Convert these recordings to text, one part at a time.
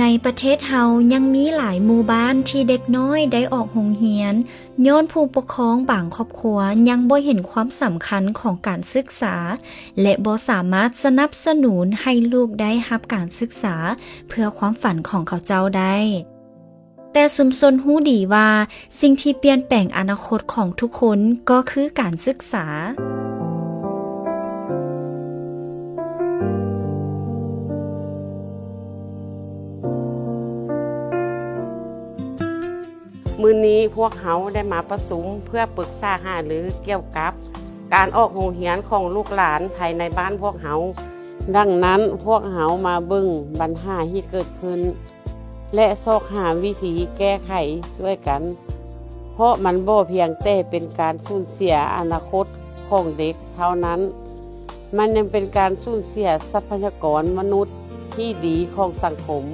ໃນປະເທດເຮົາຍັງມີຫຼາຍໝູ່ບ້ານທີ່ເດັກນ້ອຍໄດ້ອອກໂຮງຮຽນ ຍ້ອນຜູ້ປົກຄອງບາງຄອບຄົວຍັງບໍ່ເຫັນຄວາມສຳຄັນຂອງການສຶກສາ ແລະ ບໍ່ສາມາດສະໜັບສະໜູນໃຫ້ລູກໄດ້ຮັບການສຶກສາເພື່ອຄວາມຝັນຂອງເຂົາເຈົ້າໄດ້. ແຕ່ຊຸມຊົນຮູ້ດີວ່າ ສິ່ງທີ່ປ່ຽນແປງອະນາຄົດຂອງທຸກຄົນກໍຄືການສຶກສາ. ມື້ນີ້ພວກເຮົາໄດ້ມາປະຊຸມເພື່ອປຶກສາຫາລືກ່ຽວກັບການອອກໂຮງຮຽນຂອງລູກຫຼານພາຍໃນບ້ານພວກເຮົາ. ດັ່ງນັ້ນ, ພວກເຮົາມາເບິ່ງບັນຫາທີ່ເກີດຂຶ້ນ ແລະ ຊອກຫາວິທີແກ້ໄຂຊ່ວຍກັນ, ເພາະມັນບໍ່ພຽງແຕ່ເປັນການສູນເສຍອະນາຄົດຂອງເດັກເທົ່ານັ້ນ, ມັນຍັງເປັນການສູນເສຍຊັບພະຍາກອນມະນຸດທີ່ດີຂອງສັງຄົມ.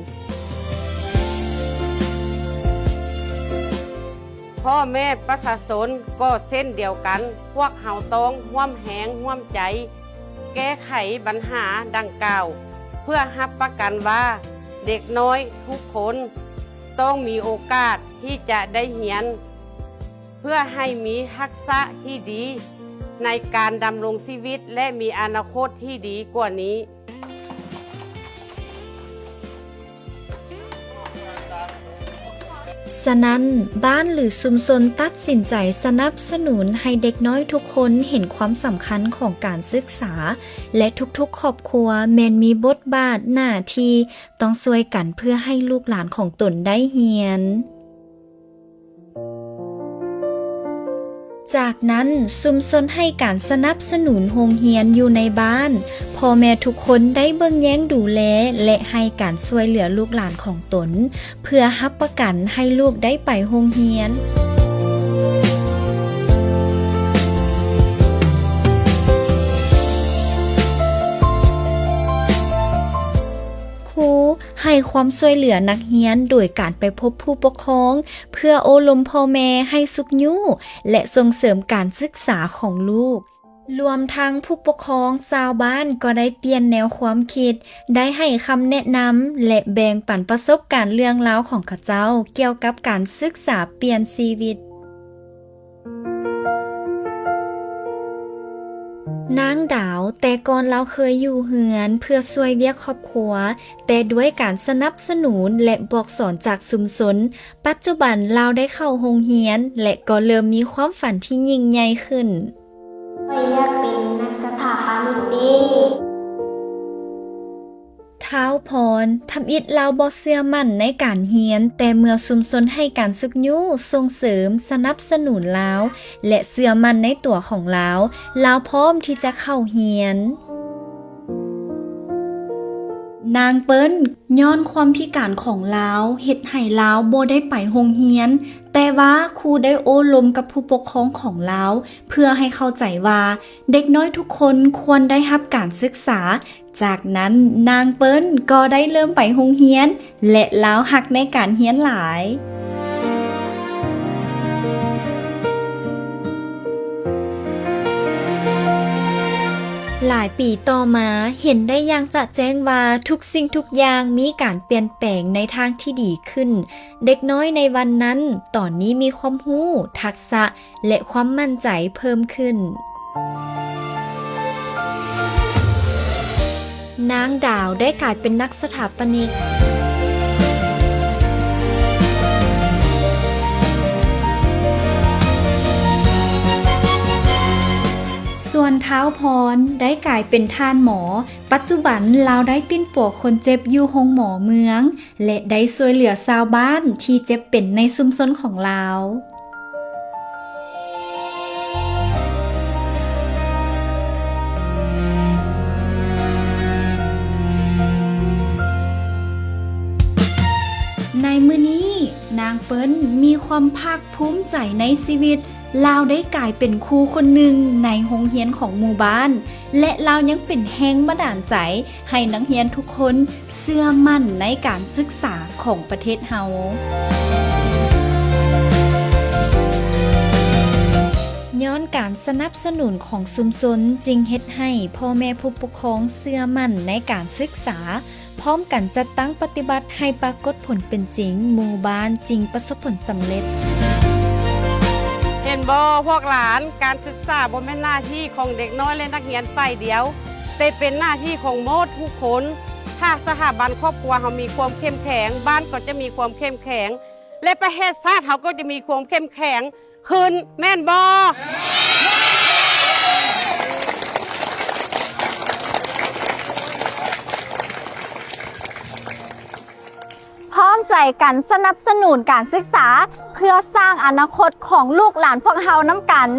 ພໍ່ແມ່ປະຊາຊົນກໍເຊັ່ນດຽວກັນ, ພວກເຮົາຕ້ອງຮ່ວມແຮງຮ່ວມໃຈ ແກ້ໄຂບັນຫາດັ່ງກ່າວ ເພື່ອຮັບປະກັນວ່າເດັກນ້ອຍທຸກຄົນຕ້ອງມີໂອກາດທີ່ຈະໄດ້ຮຽນ ເພື່ອໃຫ້ມີທັກສະທີ່ດີໃນການດຳລົງຊີວິດ ແລະ ມີອະນາຄົດທີ່ດີກວ່ານີ້. ສະນັ້ນ, ບ້ານ ຫຼື ຊຸມຊົນຕັດສິນໃຈສະໜັບສະໜູນໃຫ້ເດັກນ້ອຍທຸກຄົນເຫັນຄວາມສຳຄັນຂອງການສຶກສາ ແລະ ທຸກໆຄອບຄົວແມ່ນມີບົດບາດໜ້າທີ່ຕ້ອງຊ່ວຍກັນເພື່ອໃຫ້ລູກຫຼານຂອງຕົນໄດ້ຮຽນ. ຈາກນັ້ນ, ຊຸມຊົນໃຫ້ການສະໜັບສະໜູນໂຮງຮຽນຢູ່ໃນບ້ານ, ພໍ່ແມ່ທຸກຄົນໄດ້ເບິ່ງແຍງດູແລ ແລະ ໃຫ້ການຊ່ວຍເຫຼືອລູກຫຼານຂອງຕົນ ເພື່ອຮັບປະກັນໃຫ້ລູກໄດ້ໄປໂຮງຮຽນ. ຄູ ໃຫ້ຄວາມຊ່ວຍເຫຼືອນັກຮຽນໂດຍການໄປພົບຜູ້ປົກຄອງ ເພື່ອໂອ້ລົມພໍ່ແມ່ໃຫ້ຊຸກຍູ້ ແລະ ສົ່ງເສີມການສຶກສາຂອງລູກ. ລວມທັງຜູ້ປົກຄອງຊາວບ້ານກໍໄດ້ປ່ຽນແນວຄວາມຄິດ, ໄດ້ໃຫ້ຄຳແນະນຳ ແລະ ແບ່ງປັນປະສົບການເລື່ອງລາວຂອງເຂົາເຈົ້າກ່ຽວກັບການສຶກສາປ່ຽນຊີວິດ. ນາງດາວ ແຕ່ກ່ອນລາວເຄີຍຢູ່ເຮືອນເພື່ອຊ່ວຍວຽກຄອບຄົວ, ແຕ່ດ້ວຍການສະໜັບສະໜູນ ແລະ ບອກສອນຈາກຊຸມຊົນ, ປັດຈຸບັນລາວໄດ້ເຂົ້າໂຮງຮຽນ ແລະ ກໍເລີ່ມມີຄວາມຝັນທີ່ຍິ່ງໃຫຍ່ຂຶ້ນ. ຂ້ອຍຢາກເປັນນັກສະຖາປະນິກເດ້. ທ້າວພອນ ທຳອິດລາວບໍ່ເຊື່ອໝັ້ນໃນການຮຽນ, ແຕ່ເມື່ອຊຸມຊົນໃຫ້ການຊຸກຍູ້, ສົ່ງເສີມ, ສະໜັບສະໜູນລາວ ແລະ ເຊື່ອໝັ້ນໃນຕົວຂອງລາວ, ລາວພ້ອມທີ່ຈະເຂົ້າຮຽນ. ນາງເປີ້ນ ຍ້ອນຄວາມພິການຂອງລາວ ເຮັດໃຫ້ລາວບໍ່ໄດ້ໄປໂຮງຮຽນ, ແຕ່ວ່າຄູໄດ້ໂອ້ລົມກັບຜູ້ປົກຄອງຂອງລາວ ເພື່ອໃຫ້ເຂົ້າໃຈວ່າເດັກນ້ອຍທຸກຄົນຄວນໄດ້ຮັບການສຶກສາ. ຈາກນັ້ນນາງເປີ້ນກໍໄດ້ເລີ່ມໄປໂຮງຮຽນ ແລະ ລາວຮັກໃນການຮຽນຫຼາຍ. ຫຼາຍປີຕໍ່ມາ, ເຫັນໄດ້ຢ່າງຈະແຈ້ງວ່າທຸກສິ່ງທຸກຢ່າງມີການປ່ຽນແປງໃນທາງທີ່ດີຂຶ້ນ. ເດັກນ້ອຍໃນວັນນັ້ນ ຕອນນີ້ມີຄວາມຮູ້, ທັກສະ ແລະ ຄວາມໝັ້ນໃຈເພີ່ມຂຶ້ນ. ນາງດາວໄດ້ກາຍເປັນນັກສະຖາປະນິກ. ສ່ວນທ້າວພອນໄດ້ກາຍເປັນທ່ານໝໍ. ປັດຈຸບັນລາວໄດ້ປິ່ນປົວຄົນເຈັບຢູ່ໂຮງໝໍເມືອງ ແລະ ໄດ້ຊ່ວຍເຫຼືອຊາວບ້ານທີ່ເຈັບເປັນໃນຊຸມຊົນຂອງລາວ. ໃນມື້ນີ້, ນາງເປີ້ນມີຄວາມພາກພູມໃຈໃນຊີວິດ. ລາວໄດ້ກາຍເປັນຄູຄົນໜຶ່ງໃນໂຮງຮຽນຂອງໝູ່ບ້ານ ແລະ ລາວຍັງເປັນແຮງບັນດານໃຈໃຫ້ນັກຮຽນທຸກຄົນເຊື່ອໝັ້ນໃນການສຶກສາຂອງປະເທດເຮົາ. ຍ້ອນການສະໜັບສະໜູນຂອງຊຸມຊົນຈຶ່ງເຮັດໃຫ້ພໍ່ແມ່ຜູ້ປົກຄອງເຊື່ອໝັ້ນໃນການສຶກສາ. ພໍ່ ພ້ອມກັນຈັດຕັ້ງປະຕິບັດໃຫ້ປາກົດຜົນເປັນຈິງ, ໝູ່ບ້ານຈຶ່ງປະສົບຜົນສຳເລັດ. ເຫັນບໍ່ພວກຫຼານ, ການສຶກສາບໍ່ແມ່ນໜ້າທີ່ຂອງເດັກນ້ອຍ ແລະ ນັກຮຽນຝ່າຍດຽວ, ແຕ່ເປັນໜ້າທີ່ຂອງໝົດທຸກຄົນ. ຖ້າສະຖາບັນຄອບຄົວເຮົາມີຄວາມເຂັ້ມແຂງ, ບ້ານກໍຈະມີຄວາມເຂັ້ມແຂງ ແລະ ປະເທດຊາດເຮົາກໍຈະມີຄວາມເຂັ້ມແຂງຂຶ້ນ, ແມ່ນບໍ່? ພ້ອມໃຈກັນສະໜັບສະໜູນການສຶກສາ ເພື່ອສ້າງອະນາຄົດຂອງລູກຫຼານພວກເຮົານຳກັນ.